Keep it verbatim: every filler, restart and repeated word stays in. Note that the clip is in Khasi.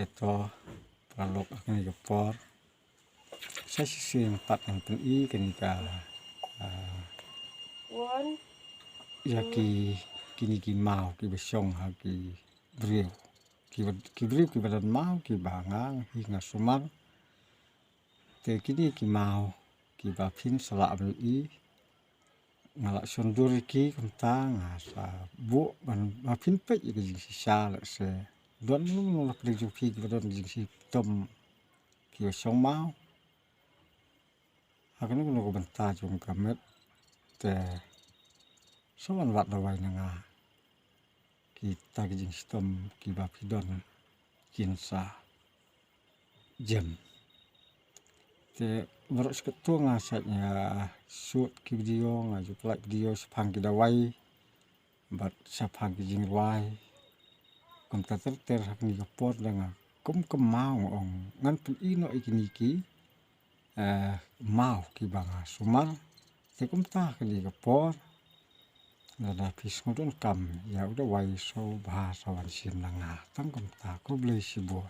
Te to, paralok, ha kane ka por sa shisien pat ngan pyni kane ka, ah, ïa ki, kine ki maw kiba shong ha ki briew. Kiba, ki briew kiba don maw, kiba nga hi nga sumar. Te kine ki maw kiba phin sa lah ban ïohi, nga la shon dur ïa ki, kumta nga sa buh ban ba phin peit ïa ka jingshisha, lehse don mano mano na pdeng jong phi kiba don jingshitom kiba shong maw ha kano kano ka bynta jong ka met. Te sa wan wad dawai na nga, kita ki jingshitom kiba phi don kin sa jem. Te baroh shi katto nga sa ïa shoot ki video, nga ju pynlait video shaphang ki dawai bad shaphang ki jingrwai. Kumta ter ter ha kane ka por da nga kum kum maw nga ong ngan pyni noh ïa kine ki, eh, maw kiba nga sumar. Te kumta ha kane ka por lada phi sngewdonkam ïa u dawai, sngewbha sa wan shim na nga. Tang kumta, khublei shibun.